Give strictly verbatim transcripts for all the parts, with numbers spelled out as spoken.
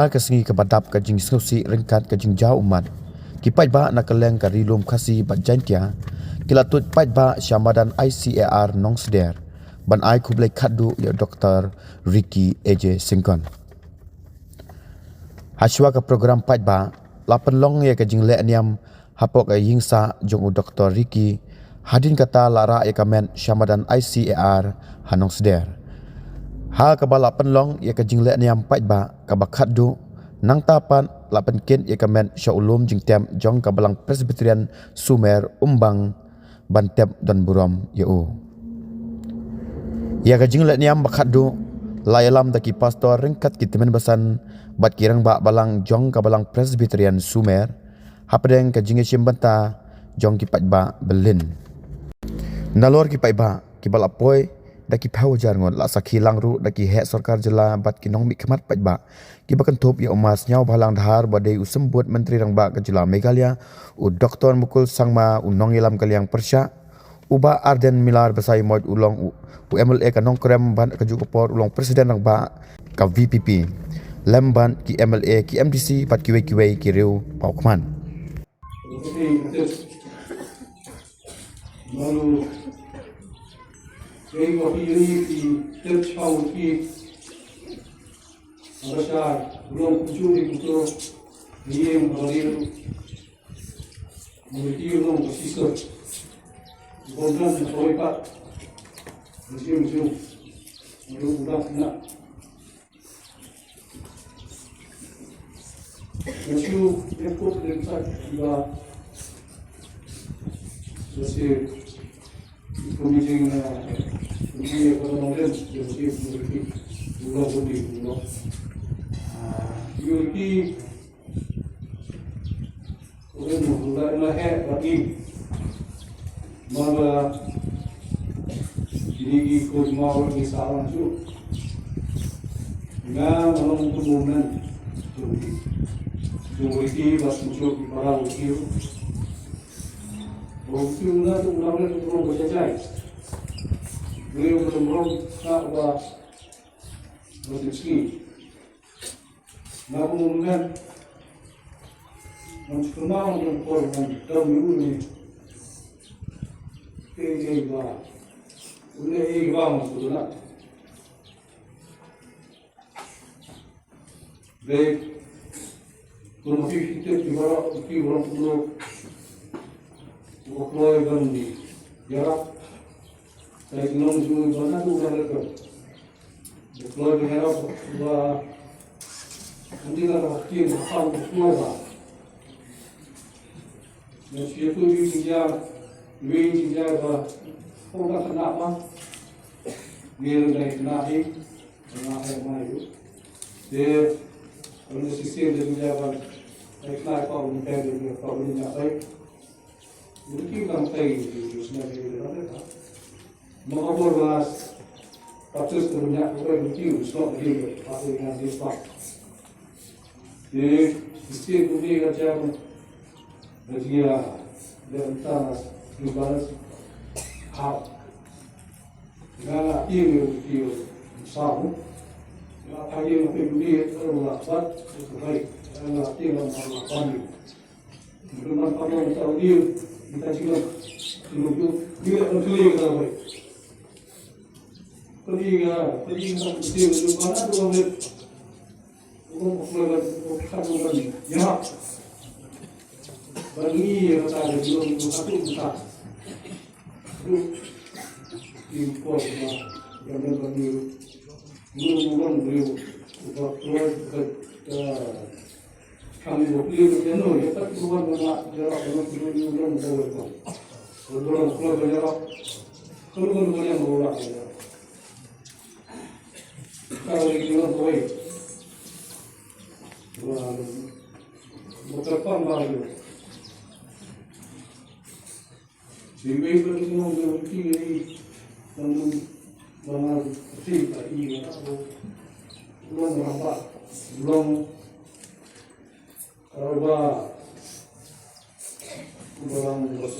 Ha ka sngi kaba dap ka jingsngewsih ryngkat ka jingjaw ummat, ki paidbah na kylleng ka Ri Lum Khasi bad Jaintia ki la tuid paidbah sha madan I C A R Nongsder ban ai khublei khatduh ïa u Doctor Ricky A J Syngkon. Hashwa ka program paidbah la pynlong ïa ka jingleh niam hapoh ka ïing sah jong u Doctor Ricky, hadien kata la rah ïa ka met sha madan I C A R ha Nongsder. Ha kaba la pynlong ïa ka jingleh niam paidbah kaba khatduh, nangta pat la pynkit ïa ka met sha u lum jingtep jong ka Balang Presbyterian Sumer Umbang ban tep don burom ïa u. Ïa ka jingleh niam ba khatduh la ïalam da ki pastor ryngkat ki tymmen basan bad ki rangbah balang jong ka Balang Presbyterian Sumer hapdeng ka jingïashim bynta jong ki paidbah byllien. Nalor ki paidbah kiba la poi da ki phew hajar ngut, la sakhi lang ruh da ki heh sorkar jylla bad ki nongmihkhmat paidbah kiba kynthup ïa u Mar Sniawbhalang Dhar ba dei u Symbud Myntri Rangbah ka jylla Meghalaya, u Doctor Mukul Sangma u nongïalam ka liang pyrshah, u Bah Ardent Miller Basaiawmoit u long u, u M L A ka Nongkrem bad kajuh ka por u long President Rangbah ka V P P, lem bad ki M L A, ki M D C bad kiwei kiwei ki riew paw khmat. Matthew, Jacob, Jacob, Jacob, Joseph, Kumijing, Kumijing, Kumijing, Kumijing, Kumijing, Kumijing, Kumijing, Kumijing, Kumijing, Wen mo la la he ba i. Ma ba ini ki ko ma ro ni sa wan ju. Nga ma long tu mo men. Tu ni. Tu ni ki ba tu ju ki para u ki. Ro tu na tu na tu ro ba jai. Ro ro ro ka ba. Ro tu ki. Nga kumne. Ngan shu kynmaw ïa ka por ngan dang ïa une. Te ïa ba. Une ïa ba ma shu na. Dei. Kum ki ki te ki baroh ki baroh kumno. Ko kloi ban ïarap. Te ki nong ju ba na tu ba le ko. Deploy ba ngarap ba nanti la ba kien ba pang deploy ba. Na sia tu yu jinja, yu jinja ba pang ba kena ba. Ni ru dai kena hi, kena hai mai yu. De, kalau sistem de jinja ba, dai kena pa un pen de pa un nya pai. Yu ki kam tai yu yu sna de de ba. Maka por ba Baptis tu nya ko ko ki u slok di ba ko nya di slok. Di Kristian tu ni ka jam ba dia dia entah di balas ha. Nga la ti ni u ti u sa mu. Nga pa ye ko ni ko la bat ko bai. Nga la ti la ma la pa ni. Memang kamu tak dia kita juga dulu dia tak boleh kita boleh. Pergi ke pergi ke tak dia dulu mana tu boleh. Bukan bukan bukan bukan ya. Bagi ya kata dia dulu satu kita. Impor yang bagi dulu bukan beliau. Bukan bukan Kami ba plie ba jano ïa kat ruwan ba nga ïarap ba nga plie ïa u long ba wei ba. Ba u long ba ïarap. Ka ruwan ba ïarap ba u long ba ïarap. Ka ri ki long ba wei. Ba ba ka pang ba ïa. Sing wei ba ki long ba ki ngi long ba nga ti ka i ba long ba ba long. Ba, ba, ba, ba, ba,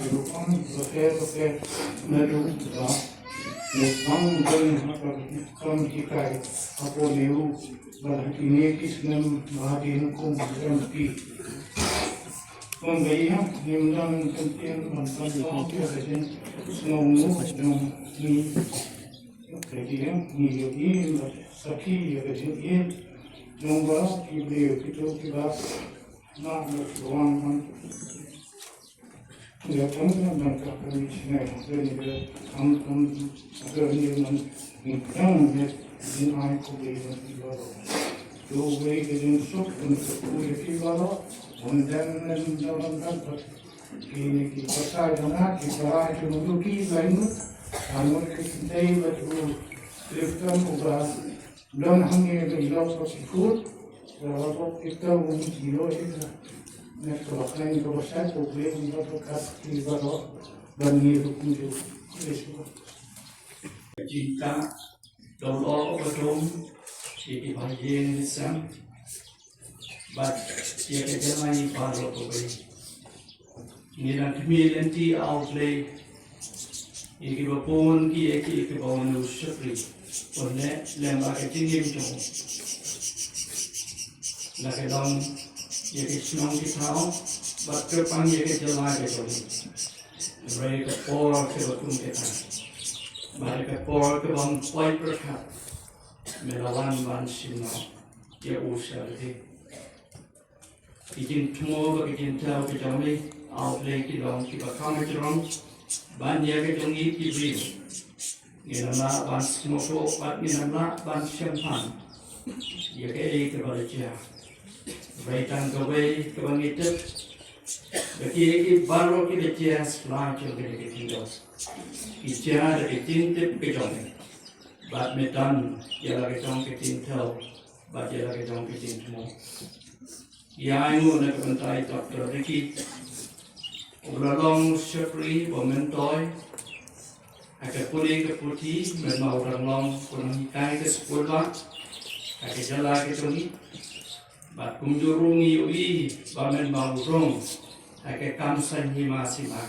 ki rukom bapher bapher naduh ba u pang don ha ka kam hikai hapoh ne u, bad ha kine ki snem ba hadien kum u M P. Kumba ïa ngim don kyntien ban pynpaw ïa ka jingsngewnguh jong ngi. Ka jingim ngi ïohi bad sakhi ïa ka jingim jong baroh ki briew kito kiba na bad ruang ban ïa tang ban ka kani sne ha kani ka am kum ha kani man ngi tang ne jingai khublei ban ki baroh. To wei ka jingsuk ban ka khublei ki baroh. Ban dan dan dan dan Kine ki pasal jong nga, ki para ki mulu ki lain mut. Anut ki kintei bad u Clifton uba don hangne ba ïoh ba ki kut. Ba ba ki tau u ïoh ïa ka. Net ka ba khlaiñ ka ba sat u ble u ba ka ki ba ro. Ban ngi rukum ju. Khublei shibun. Jinta dong o ba dong. Ki ki ba ïeng ni sam. Bad ïa ka jingmai baroh kawei. Ngi dang khmih lynti, A U Blei, ïa kiba bun ki ïa ki, ïa kiba wan u shakri. Pynleh lem bad ka jingim jong u. La ka long ïa ka shnong ki thaw bad kyrpang ïa ka jylla ka jong ngi. Hynrei ka por kaba kum kata, bad ka por kaba ym poi pyrkhat, me la wan ban shim noh ïa u sha lade. Ki jingthmu bad ki jingthaw ki jong me, A U Blei, ki long kiba kham jrong ban ïa ka jong ngi ki briew. Ngin ym lah ban sngewthuh bad ngin ym lah ban shemphang ïa kaei kaba la jia. Hynrei tang kawei kaba ngi tip, ba kiei kiei baroh ki la jia sla jong kane ka jingdon, ki jia da ka jingtip ka jong me. Bad me don ïa la ka jong ka jingthaw bad ïa la ka jong ka jingthmu. Ïa ai nguh na ka bynta i Doctor Ricky, uba la long shakri ba myntoi ha ka pule ka puthi, mynba u dang long u nonghikai ka skul ba ha ka jylla ka jong ngi. Bad kumjuh ruh ngi ïohi ba mynba u rung ha ka kam saiñ hima sima,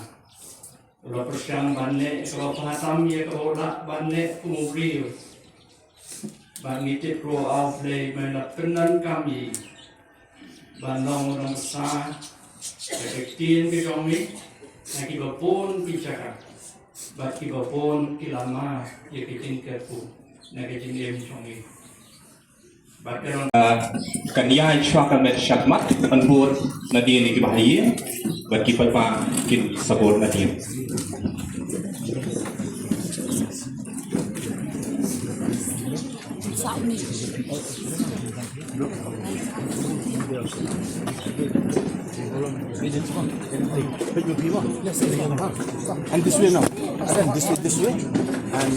u la pyrshang ban leh kaba bha tam ïa kaba u lah ban leh kum u briew. Bad ngi tip ruh, A U Blei, me la pyndonkam ïa i ban long u nongsa ha ka ktien ka jong me ha kiba bun ki jaka bad kiba bun ki lama ïa ka jingkyrkhu na ka jingim jong ngi. Bad ka long, ah, kan ïaid shuwa ka met shakhmat, ban bud nadien ïa kiba ha ïing bad ki paidbah kin sa bud nadien. And this way now. This way, this way. And